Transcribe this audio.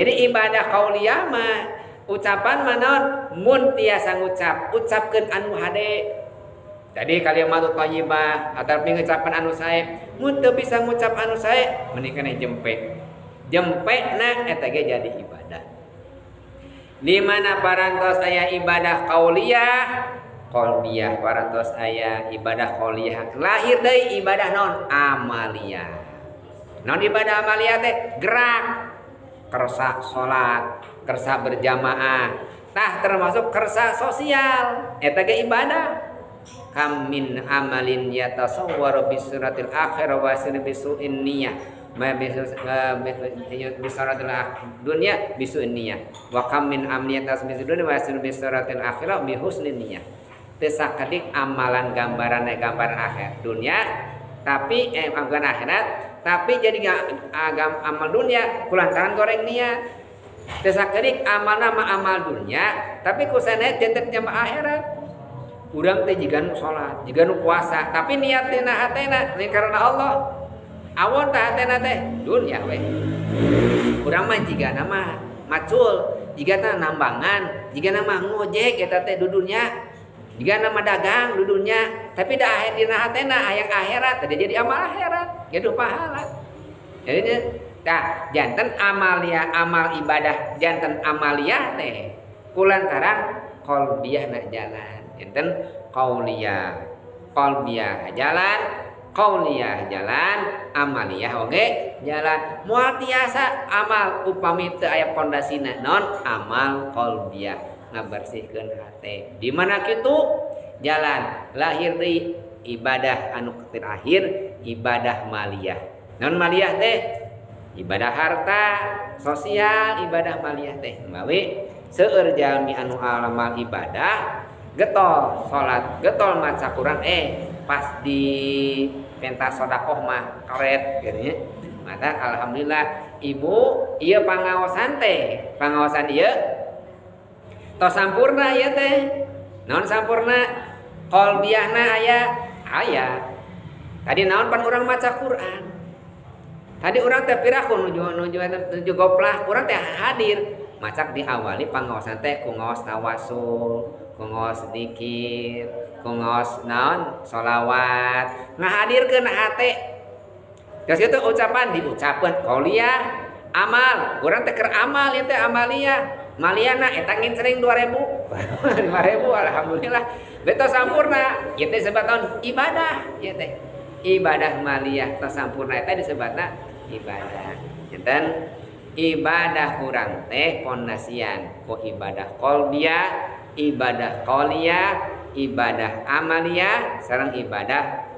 Jadi ibadah qauliyah mah ucapan mah naon mun tiasa ngucap, ucapkeun anu hade. Jadi kalimat thayyibah atau ngucapan anu sae, mun teu bisa ngucap anu sae mending keneh jempe. Jempena eta ge jadi ibadah. Di mana parantos aya ibadah qauliyah, qalbiyah parantos aya ibadah qauliyah. Lahir deui ibadah naon? Amaliyah. Naon ibadah amaliyah teh? Gerak, kersa salat, kersa berjamaah, tah termasuk kersa sosial, eta ge ibadah. Kam min amalin yatasawwaru bi suratil akhirah wa bisu'in niyyah ma bisuratil dunya bisu'in niyyah wa kam min amalin yatasawwaru dunya wa bisuratil akhirah bi husnin niyyah. Teu sakedik amalan gambaran gambaran akhir dunia tapi amalan akhirat tapi jadi agam amal dunia kulantaran goreng niat. Teu sakedik amalna mah amal dunia tapi ku sanes janten jamaah akhirat. Urang teh jiga nu salat, jiga nu puasa, tapi niat dina hatena lain karena Allah. Awon tah hatena teh dunya we. Urang mah jigana mah macul, jigana nambangan, jigana mah ngojek eta teh dudunya. Jigana mah dagang dudunya, tapi da akhir dina hatena hayang akhirat teh jadi amal akhirat, gaduh pahala. Jadi tah janten amalia amal ibadah janten amaliyah teh kulantaran qalbiyah na jalan. Enten qauliyah, qalbiyah jalan, qauliyah jalan, amaliyah oge jalan. Moal tiasa amal upami teu aya pondasina non amal qalbiyah ngabersihkeun hate. Di mana kitu jalan lahir deui ibadah anu terakhir ibadah maliyah. Non maliyah teh ibadah harta, sosial ibadah maliyah teh. Mawi seueur jalmi anu amal ibadah getol salat, getol maca Quran, pas di pentas sedekah mah karet gitu ya. Maka alhamdulillah ibu ieu pangaosan teh, pangaosan ieu tos sampurna ieu teh. Naon sampurna? Qalbiyahna aya, aya. Tadi naon pan urang maca Quran. Tadi urang teh piraku nuju goplah, urang teh hadir. Macak diawali pangaosan teh ku ngaos tawasul, ku ngaos zikir, ku ngaos naon sholawat, ngahadirkeun hate. Geus kitu ucapan diucapkeun qauliyah, amal, urang teh keur amal ieu teh amaliyah. Maliana eta ngincering 2000, 5000 alhamdulillah. Beto sampurna, ieu teh disebut naon? Ibadah ieu teh. Ibadah maliyah tos sampurna eta disebutna ibadah. Janten ibadah urang teh pondasian ku ibadah qalbiyah, ibadah qauliyah, ibadah amaliyah, sareng ibadah